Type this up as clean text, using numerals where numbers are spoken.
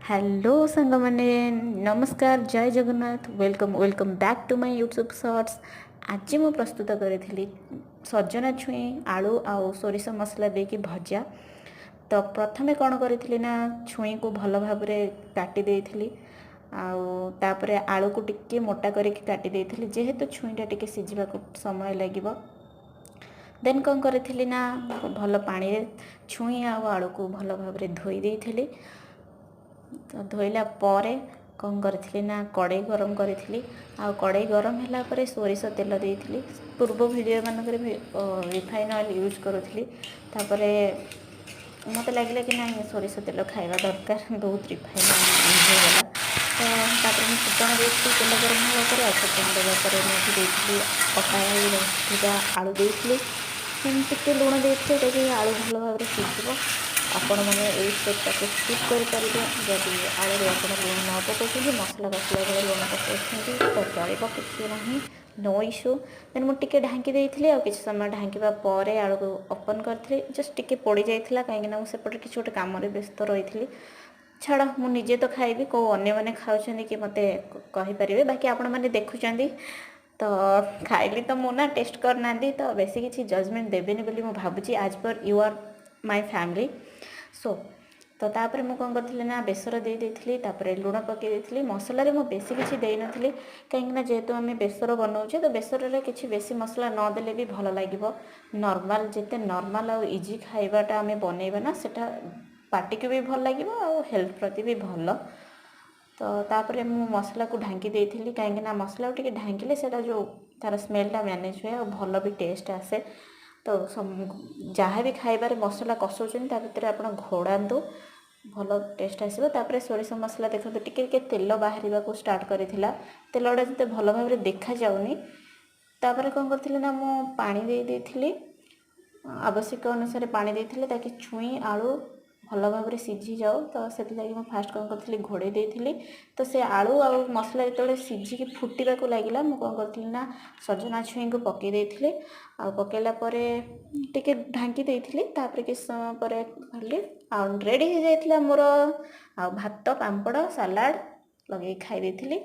Hello ସାଙ୍ଗମାନେ, ନମସ୍କାର, ଜୟ Jagannath. Welcome, welcome back to my YouTube shorts. ଆଜି ମୁଁ ପ୍ରସ୍ତୁତ କରିଥିଲି ସଜନା ଛୁଇଁ ଆଳୁ ଆଉ ସୋରିଷ ମସଲା ଦେଇକି ଭଜା। ତ ପ୍ରଥମେ କ'ଣ କରିଥିଲି ନା, ଛୁଇଁକୁ ଭଲ ଭାବରେ କାଟି ଦେଇଥିଲି ଆଉ ତାପରେ ଆଳୁକୁ ଟିକେ ମୋଟା କରିକି କାଟି ଦେଇଥିଲି, ଯେହେତୁ ଛୁଇଁଟା ଟିକେ ସିଝିବାକୁ ସମୟ ଲାଗିବ। ଦେନ୍ କ'ଣ କରିଥିଲି ନା, ଭଲ ପାଣିରେ ଛୁଇଁ ଆଉ ଆଳୁକୁ ଭଲ ଭାବରେ ଧୋଇ ଦେଇଥିଲି। ତ ଧୋଇଲା ପରେ କ'ଣ କରିଥିଲି ନା, କଡ଼େଇ ଗରମ କରିଥିଲି ଆଉ କଡ଼େଇ ଗରମ ହେଲା ପରେ ସୋରିଷ ତେଲ ଦେଇଥିଲି। ପୂର୍ବ ଭିଡ଼ିଓ ମାନଙ୍କରେ ରିଫାଇନ୍ ଅଏଲ୍ ୟୁଜ୍ କରୁଥିଲି, ତାପରେ ମୋତେ ଲାଗିଲା କି ନାଇଁ, ସୋରିଷ ତେଲ ଖାଇବା ଦରକାର, ବହୁତ ରିଫାଇନ୍ ଅଏଲ୍ ୟୁଜ୍ ହେଇଗଲା। ତ ତାପରେ ମୁଁ ଫୁଟଣ ଦେଇଥିଲି ତେଲ ଗରମ ହେଲା ପରେ, ଆଉ ଫୁଟଣ ଦେବା ପରେ ମୁଁ ଏଠି ଦେଇଥିଲି କଟା ହେଇ ରଖିଥିବା ଆଳୁ ଦେଇଥିଲି, ଟିକେ ଲୁଣ ଦେଇଥିଲି ତାକି ଆଳୁ ଭଲ ଭାବରେ ସିଝିବ। ଆପଣମାନେ ଏଇ ଷ୍ଟେପ୍ଟାକୁ ସ୍କିପ୍ କରିପାରିବେ। ଯଦି ଆଳୁରେ ଆପଣ ଲୁଣ ନ ପକାଉଛନ୍ତି, ମସଲା କଷିଲା ବେଳେ ଲୁଣ ପକାଉଛନ୍ତି ତ ଚଳିବ, କିଛି ନାହିଁ, ନୋ ଇସ୍ୟୁ। ଦେନ୍ ମୁଁ ଟିକେ ଢାଙ୍କି ଦେଇଥିଲି ଆଉ କିଛି ସମୟ ଢାଙ୍କିବା ପରେ ଆଳୁକୁ ଓପନ୍ କରିଥିଲି। ଜଷ୍ଟ ଟିକେ ପୋଡ଼ି ଯାଇଥିଲା, କାହିଁକିନା ମୁଁ ସେପଟେ କିଛି ଗୋଟେ କାମରେ ବ୍ୟସ୍ତ ରହିଥିଲି। ଛାଡ଼, ମୁଁ ନିଜେ ତ ଖାଇବି, କେଉଁ ଅନ୍ୟମାନେ ଖାଉଛନ୍ତି କି ମୋତେ କହିପାରିବେ? ବାକି ଆପଣମାନେ ଦେଖୁଛନ୍ତି ତ, ଖାଇଲି ତ ମୁଁ ନା, ଟେଷ୍ଟ କରିନାହାନ୍ତି ତ ବେଶୀ କିଛି ଜଜମେଣ୍ଟ ଦେବେନି ବୋଲି ମୁଁ ଭାବୁଛି, as per you are my family. So ତ ତାପରେ ମୁଁ କ'ଣ କରିଥିଲି ନା, ବେସର ଦେଇ ଦେଇଥିଲି, ତାପରେ ଲୁଣ ପକାଇ ଦେଇଥିଲି। ମସଲାରେ ମୁଁ ବେଶୀ କିଛି ଦେଇନଥିଲି, କାହିଁକିନା ଯେହେତୁ ଆମେ ବେସର ବନାଉଛେ, ତ ବେସରରେ କିଛି ବେଶୀ ମସଲା ନ ଦେଲେ ବି ଭଲ ଲାଗିବ। ନର୍ମାଲ୍, ଯେତେ ନର୍ମାଲ୍ ଆଉ ଇଜି ଖାଇବାଟା ଆମେ ବନେଇବା ନା, ସେଟା ପାଟିକୁ ବି ଭଲ ଲାଗିବ ଆଉ ହେଲ୍ଥ ପ୍ରତି ବି ଭଲ। ତ ତାପରେ ମୁଁ ମସଲାକୁ ଢାଙ୍କି ଦେଇଥିଲି, କାହିଁକିନା ମସଲାକୁ ଟିକେ ଢାଙ୍କିଲେ ସେଇଟା ଯେଉଁ ତା'ର ସ୍ମେଲଟା ମ୍ୟାନେଜ୍ ହୁଏ ଆଉ ଭଲ ବି ଟେଷ୍ଟ ଆସେ। ତ ଯାହା ବି ଖାଇବାରେ ମସଲା କଷାଉଛନ୍ତି, ତା ଭିତରେ ଆପଣ ଘୋଡ଼ାନ୍ତୁ, ଭଲ ଟେଷ୍ଟ ଆସିବ। ତାପରେ ସୋରିଷ ମସଲା ଦେଖନ୍ତୁ, ଟିକେ ଟିକେ ତେଲ ବାହାରିବାକୁ ଷ୍ଟାର୍ଟ କରିଥିଲା। ତେଲଟା ଯେତେ ଭଲ ଭାବରେ ଦେଖାଯାଉନି। ତାପରେ କ'ଣ କରିଥିଲି ନା, ମୁଁ ପାଣି ଦେଇ ଦେଇଥିଲି, ଆବଶ୍ୟକ ଅନୁସାରେ ପାଣି ଦେଇଥିଲି, ତାକି ଛୁଇଁ ଆଳୁ ଭଲ ଭାବରେ ସିଝିଯାଉ। ତ ସେଥିଲାଗି ମୁଁ ଫାଷ୍ଟ କ'ଣ କରିଥିଲି, ଘୋଡ଼େଇ ଦେଇଥିଲି। ତ ସେ ଆଳୁ ଆଉ ମସଲା ଯେତେବେଳେ ସିଝିକି ଫୁଟିବାକୁ ଲାଗିଲା, ମୁଁ କ'ଣ କରିଥିଲି ନା, ସଜନା ଛୁଇଁକୁ ପକାଇ ଦେଇଥିଲି ଆଉ ପକାଇଲା ପରେ ଟିକେ ଢାଙ୍କି ଦେଇଥିଲି। ତାପରେ କିଛି ସମୟ ପରେ କଲି ଆଉ ରେଡ଼ି ହେଇଯାଇଥିଲା ମୋର। ଆଉ ଭାତ, ପାମ୍ପଡ଼, ସାଲାଡ଼ ଲଗେଇକି ଖାଇ ଦେଇଥିଲି।